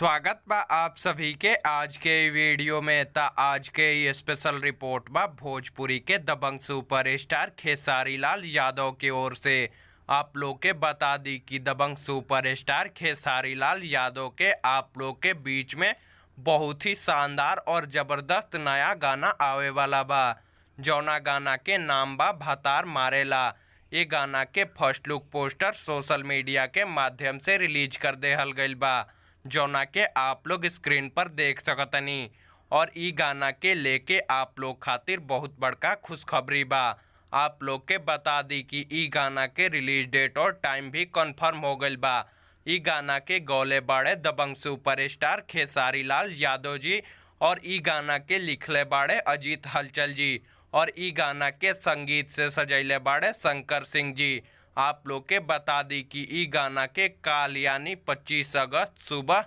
स्वागत बा आप सभी के आज के इ वीडियो में। ता आज के इ स्पेशल रिपोर्ट बा भोजपुरी के दबंग सुपरस्टार खेसारी लाल यादव की ओर से। आप लोग के बता दी कि दबंग सुपरस्टार खेसारी लाल यादव के आप लोग के बीच में बहुत ही शानदार और ज़बरदस्त नया गाना आवे वाला बा, जौना गाना के नाम बा भतार मारेला। ये गाना के first look poster social media के माध्यम से रिलीज कर देहल गइल बा, जौना के आप लोग स्क्रीन पर देख सकतनी। और इ गाना के लेके आप लोग खातिर बहुत बड़का खुशखबरी बा। आप लोग के बता दी कि इ गाना के रिलीज डेट और टाइम भी कंफर्म हो गइल बा। इ गाना के गौले बाड़े दबंग सुपरस्टार खेसारी लाल यादव जी और इ गाना के लिखले बाड़े अजीत हलचल जी और इ गाना के संगीत से सजैले बाड़े शंकर सिंह जी। आप लोग के बता दी कि इ गाना के काल यानी 25 अगस्त सुबह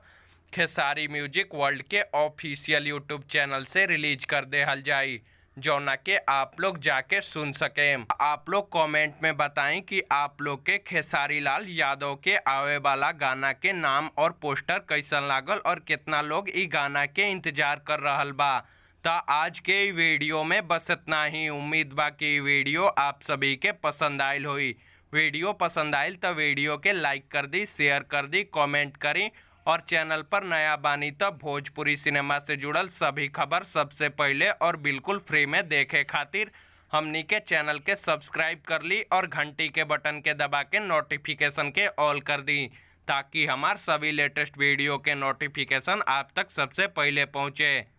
खेसारी म्यूजिक वर्ल्ड के ऑफिशियल यूट्यूब चैनल से रिलीज कर देहल जाई, जौना के आप लोग जाके सुन सकें। आप लोग कमेंट में बताएं कि आप लोग के खेसारी लाल यादव के आवे वाला गाना के नाम और पोस्टर कैसन लागल और कितना लोग इ गाना के इंतजार कर रहल बा। त आज के इ वीडियो में बस इतना ही। उम्मीद बा कि इ वीडियो आप सभी के पसंद आइल होई। वीडियो पसंद आइल त वीडियो के लाइक कर दी, शेयर कर दी, कमेंट करी और चैनल पर नया बानी त भोजपुरी सिनेमा से जुड़ल सभी खबर सबसे पहले और बिल्कुल फ्री में देखे खातिर हमनी के चैनल के सब्सक्राइब कर ली और घंटी के बटन के दबा के नोटिफिकेशन के ऑल कर दी, ताकि हमार सभी लेटेस्ट वीडियो के नोटिफिकेशन आप तक सबसे पहले पहुँचे।